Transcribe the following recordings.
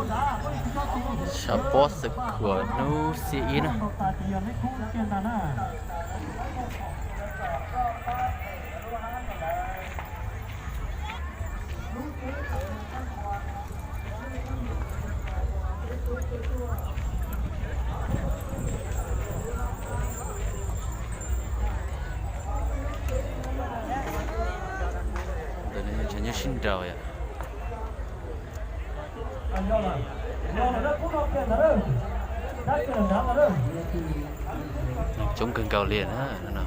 Tshav pob xwm khuam hnub xiab ib na. Ntawm no cov nyob sib nraus yom. Coob kawg nkaus li na no.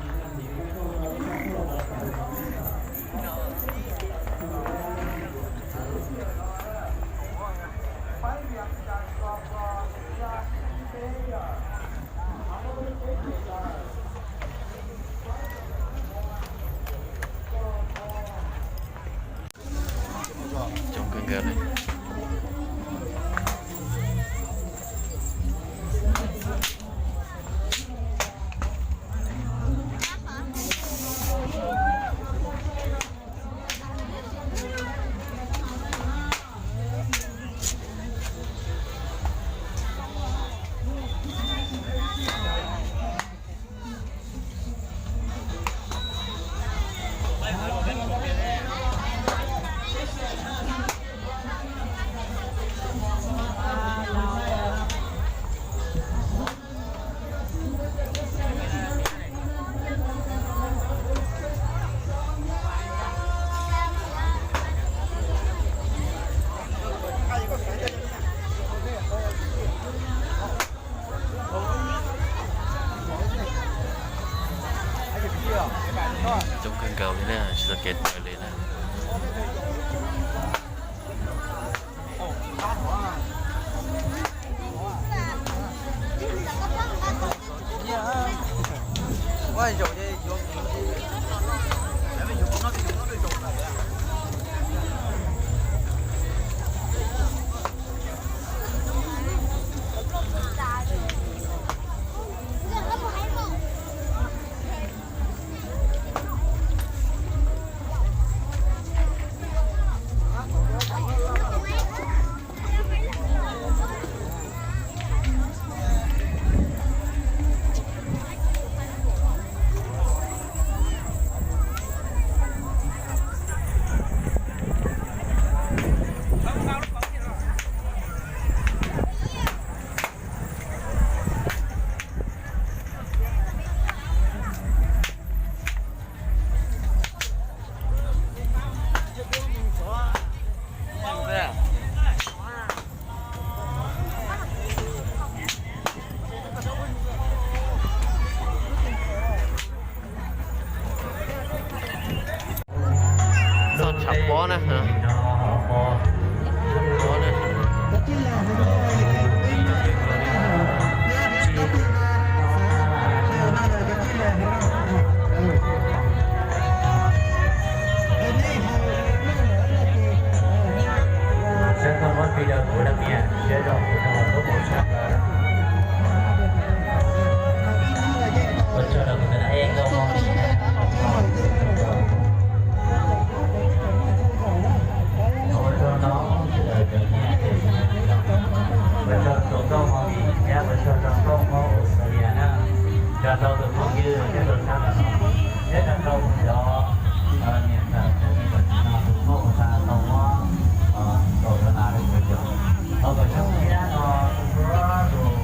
Coob kawg nkaus li. Coob kawg nkaus li na, tsis tau kev tawm li na. Txoj tshav pob na. Sawv daws muab tis rau kuv na, siab zoo kuv rau lub mus sab. Ua tsaug rau kuv tus nas ej nkauj Hmoob. Ua tsaug no sawv daws cov nyiam ces ua tsaug rau nkauj Hmoob Vim thiab ua tsaug rau nkauj Hmoob Australia na. Tsaug rau tus phooj ywg thiab rau sab ntawm no, thiab tsaug rau cov niam ntxawm txiv ntxawm no tus nkauj uas tau muab kaum dollar rau kuv cov. Thov kom zoo siab no tus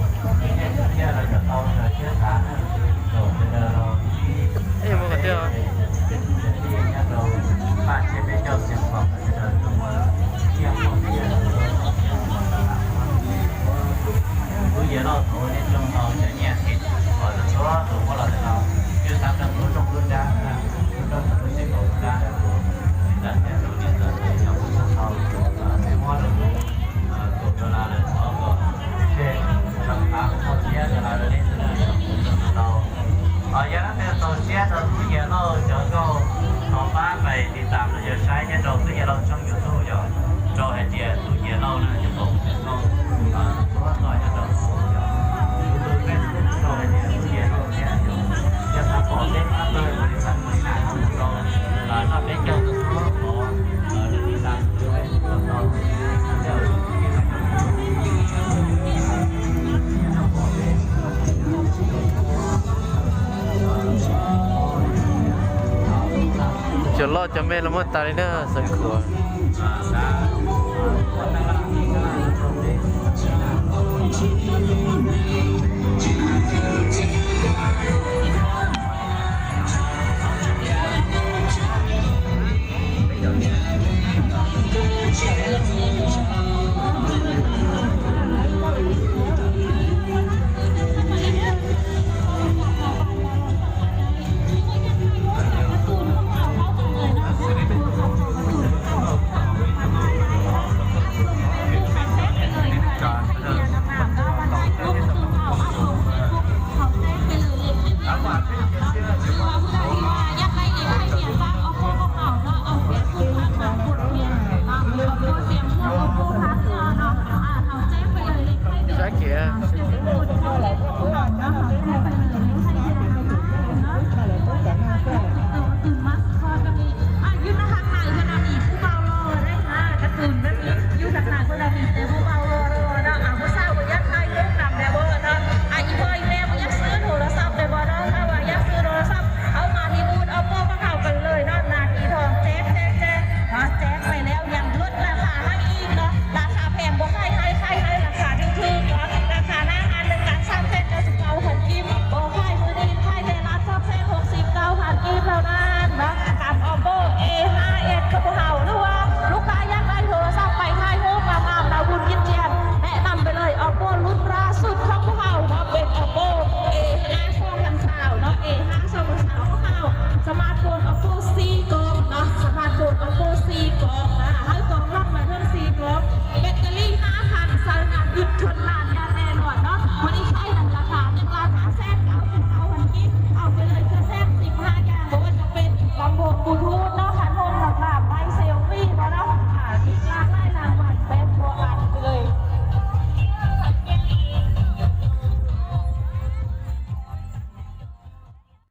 Cov me los muab tas li na, xeev khuam.